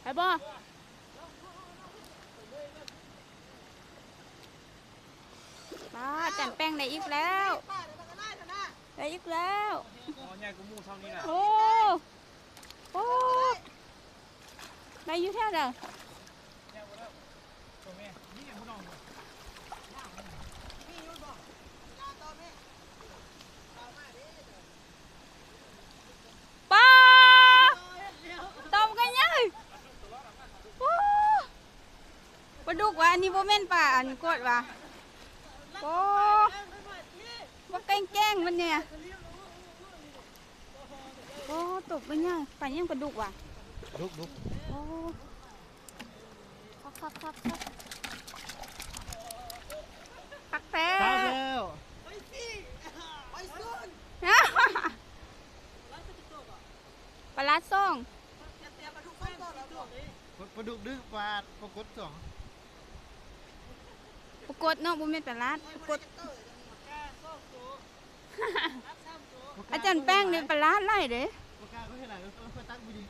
ໄປບໍ່? ປ້າ ຈັນແປ້ງໄດ້ອີກແລ້ວ ໄດ້ອີກແລ້ວ. ອໍ ໃຫຍ່ກວ່າໝູ່ຊ່ຳນີ້ນະ. ໂອ້ ໂອ້ ໄດ້ຢູ່ແທ້ເດີ. ປ້າ ຕອມກັນໃຫຍ່. ໂອ້ ປາດຸກວ່າ ອັນນີ້ບໍ່ແມ່ນປາອັນກົດວ່າ. ໂອ້ ບັກແກ້ງໆ ມັນນີ້. ໂອ້ ຕົບບັກໃຫຍ່. ປາຫຍັງ? ປາດຸກວ່າ. ດຸກ ດຸກ. ໂອ້ ຄັກໆໆໆ ຄັກແທ້. ຄັກແລ້ວ. ປາລາດສອງ ປາ ປາດຸກດຶງ ປາ ປາກົດສອງ. ປາກົດເນາະ ບໍ່ແມ່ນປາລາດ ປາກົດ. ອາຈານແປ້ງນີ້ປາລາດຫຼາຍເດ້. ປາກາກໍເຮັດຫຼາຍ ເອີ ເອີ ຂ້ອຍຕັກບໍ່ດີ.